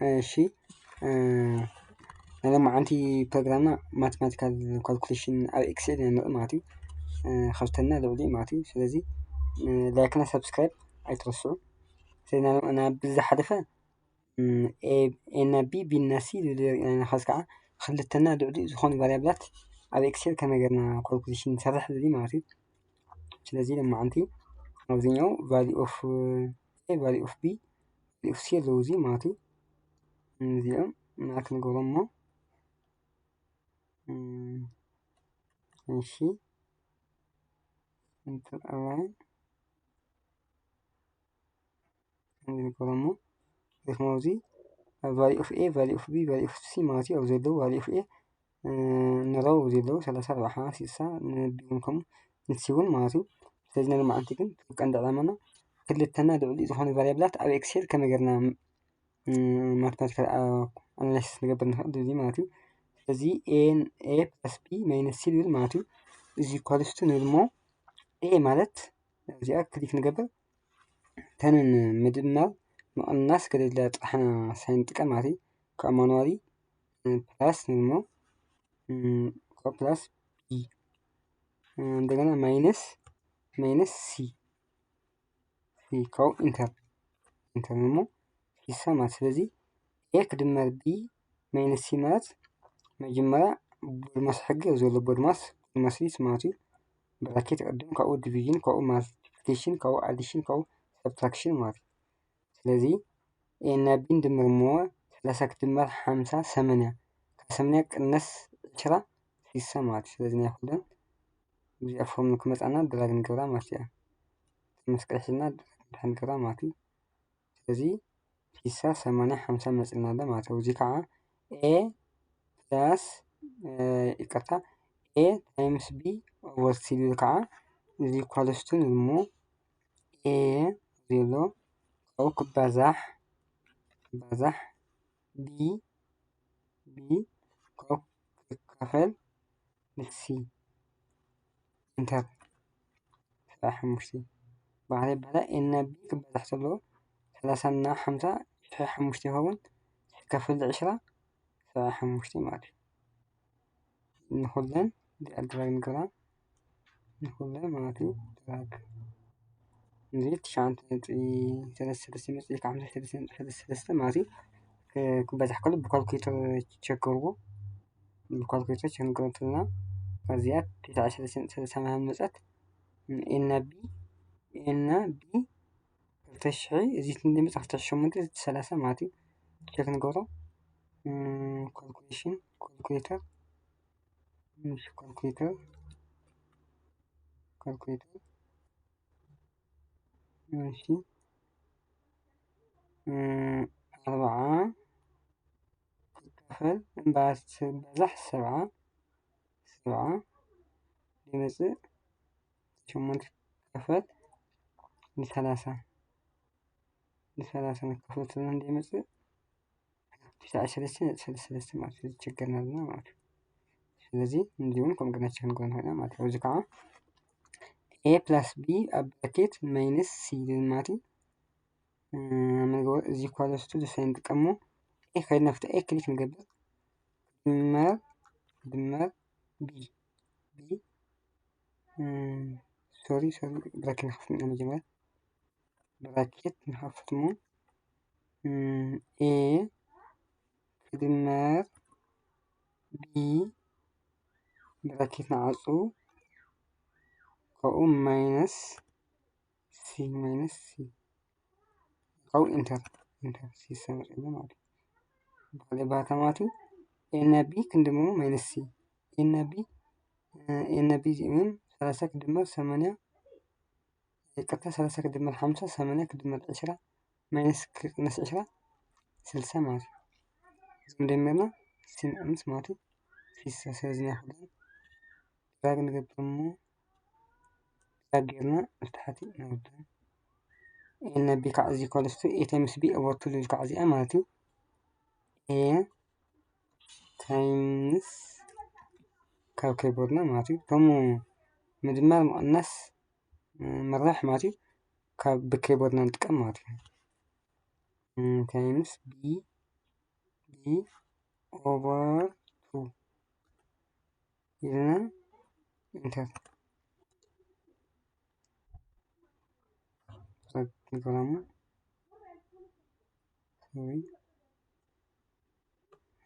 እሺ፣ ናይ ሎማዓንቲ ፕሮግራምና ማቴማቲካል ካልኩሌሽን ኣብ ኤክሴል ኢና ንርኢ ማለት እዩ። ከብተና ልዕሊ ማለት እዩ። ስለዚ ላይክና ሰብስክራይብ ኣይትረስዑ። ስለዚ ናብ ዝሓለፈ ኤ እና ቢ፣ ቢ እና ሲ ዝብል ኢና፣ ከዚ ከዓ ክልተና ልዕሊ ዝኾኑ ቫሪያብላት ኣብ ኤክሴል ከመይ ጌርና ካልኩሌሽን ንሰርሕ ዝብል ማለት እዩ። ስለዚ ሎማዓንቲ ኣብዚኛው ቫሊ ኦፍ ኤ፣ ቫሊ ኦፍ ቢ፣ ቫሊ ኦፍ ሲ ኣለዉ እዚ ማለት እዩ። እዚኦም ማርክ ንገብሮም እሞ እሺ፣ እንትን ኣላይ ንገብሮም እሞ ሪትሞ እዚ ቫሊ ኦፍ ኤ፣ ቫሊ ኦፍ ቢ፣ ቫሊ ኦፍ ሲ ማለት እዩ። ኣብዚ ዘለዉ ቫሊ ኦፍ ኤ ንረው ዘለዉ ሰላሳ፣ ኣርባዓ፣ ስልሳ ንቢውን ከምኡ ንሲ እውን ማለት እዩ። ስለዚ ናይ ሎማዓንቲ ግን ቀንዲ ዕላማና ክልተና ልዕሊ ዝኾነ ቫሪያብላት ኣብ ኤክሴል ከመይ ጌርና ማቴማቲካል ኣናላይሲስ ንገብር ንኽእል እዚ ማለት እዩ። ስለዚ ኤ ፕላስ ቢ ማይነስ ሲ ዝብል ማለት እዩ። እዚ ኢኳልስቱ ንብል እሞ ኤ ማለት እዚኣ ክሊክ ንገብር፣ ተንን ምድማር ምቕናስ ከደልያ ጥራሕ ሳይን ንጥቀም ማለት እዩ። ካብ ማኑዋሊ ፕላስ ንብል እሞ ካብ ፕላስ ቢ እንደገና ማይነስ ማይነስ ሲ ሲ ካብኡ ኢንተር ኢንተር እሞ ሲ ማለት። ስለዚ ኤ ክድመር ቢ ማይነስ ሲ ማለት መጀመርያ ቦድማስ ሕጊ ኣብ ዘሎ ቦድማስ ቦድማስ ሊስ ማለት እዩ። ብራኬት ቅድም ካብኡ ዲቪዥን ካብኡ ማልቲፕሊኬሽን ካብኡ ኣዲሽን ካብኡ ሰብትራክሽን ማለት እዩ። ስለዚ ኤ እና ቢ ንድምር እሞ ሰላሳ ክድመር ሓምሳ ሰማንያ ካብ ሰማንያ ቅነስ ዕስራ ስሳ ማለት እዩ። ስለዚ ናይ ኩለን እዚኣ ፎርም ክመፃና ድራግ ንገብራ ማለት እያ። መስቀል ሒዝና ድራግ ንገብራ ማለት እዩ። ስለዚ ስሳ ሰማንያ ሓምሳ መፅና ኣሎ ማለት እዩ። እዚ ከዓ ኤ ፕላስ ይቅርታ ኤ ታይምስ ቢ ኦቨር ሲ ዝብል ከዓ እዚ ኢኳልስቱ ንብል እሞ ኤ ዘሎ ካብኡ ክባዛሕ ክባዛሕ ቢ ቢ ካብኡ ክካፈል ንሲ ኢንተር ሰብዓ ሓሙሽተ ባሕሪ ይበሃላ ኤ እና ቢ ክባዛሕ ተሎ ሰላሳ እና ሓምሳ ሽሕ ሓሙሽተ ይኸውን። ክካፈል ዕስራ ሰብዓ ሓሙሽተ ማለት እዩ። ንኹለን እዚኣ ድራግ ንገብራ ንኹለን ማለት እዩ። ድራግ እዚ ትሽዓተ ነጥቢ ሰለስተ ሰለስተ ይመፅእ፣ ካብ ሓምሳ ሰለስተ ነጥቢ ሰለስተ ሰለስተ ማለት እዩ። ክበዛሕ ከሎ ብካልኩሌተር ቸክ ገርዎ፣ ብካልኩሌተር ቸክ ንገብሮ እንተለና እዚኣ ትሽዓተ ሰለስተ ነጥቢ ሰለስተ ምናምን መፀት። ኤ እና ቢ ኤ እና ቢ ክልተ ሽሕ እዚ ክንደይ መፀ? ክልተ ሽሕ ሸሞንተ ሰላሳ ማለት እዩ። ቸክ ንገብሮ ካልኩሌሽን ካልኩሌተር ካልኩሌተር ካልኩሌተር እሺ ኣርባዓ ክካፈል እምበኣር ክባዛሕ ሰብዓ ሰብዓ ይመፅእ። ሸሞንተ ክካፈል ንሰላሳ ንሰላሳ ንካፈል ዘለና እንደ ይመፅእ ትሽዓተ ሰለስተ ነጥቢ ሰለስተ ሰለስተ ማለት እዩ። ዝቸገርና ዘለና ማለት እዩ። ስለዚ እንዲሁም ከም ገና ቸክ ንገብሮ ንኽእል ማለት እዩ። እዚ ከዓ ኤ ፕላስ ቢ ኣብ ብራኬት ማይነስ ሲ ዝብል ማለት እዩ። መግበሩ እዚ ኢኳልስ ቱ ሳይን ንጥቀሞ ኤ ከይድና ፍተ ኤ ክሊክ ንገብር ድመር ድመር ቢ ቢ ሶሪ ሶሪ ብራኬት ንኸፍት ኢና መጀመርያ ብራኬት ንኸፍት እሞ ኤ ክድመር ቢ ብራኬት ንዓፁ ካብኡ ማይነስ ሲ ማይነስ ሲ ካብኡ ኢንተር ኢንተር ሲ ሰመፅሉ ማለት እዩ። ባለ ባታ ማለት እዩ። ኤ እና ቢ ክንድምሩ ማይነስ ሲ ኤ እና ቢ ኤ እና ቢ እዚኦም ሰላሳ ክድመር ሰማንያ ይቅርታ ሰላሳ ክድመር ሓምሳ ሰማንያ ክድመር ዕስራ ማይነስ ክቅነስ ዕስራ ስልሳ ማለት እዩ። እዚኦም ደሚርና ሲ ንቅንስ ማለት እዩ። ስልሳ ስለዚ ናይ ኩለን ድራግ ንገብር እሞ ድራግ ጌርና ኣብ ታሕቲ ነውርዶ። ኤ እና ቢ ከዓ እዚ ኢኳልስ ቱ ኤ ታይምስ ቢ ኦቨር ቱ ልብል ከዓ እዚኣ ማለት እዩ። ኤ ታይምስ ካብ ኬቦርድና ማለት እዩ። ከምኡ ምድማር ምቕናስ ምርራሕ ማለት እዩ። ካብ ብኬቦርድና ንጥቀም ማለት እዩ። ታይምስ ቢ b over two ኢልና ኢንተር ፕሮግራሙ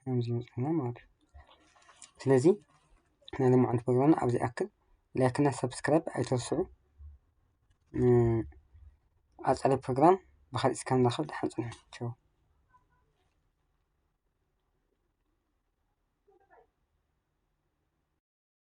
ከምዚ ይመፅና ማለት እዩ። ስለዚ ናይ ሎማዓንቲ ፕሮግራምና ኣብዚ ኣክል። ላይክና ሰብስክራይብ ኣይተርስዑ። ቀፃሊ ፕሮግራም ብካሊእ እስካብ ንራኸብ ደሓን ፅንሑ። ቻው።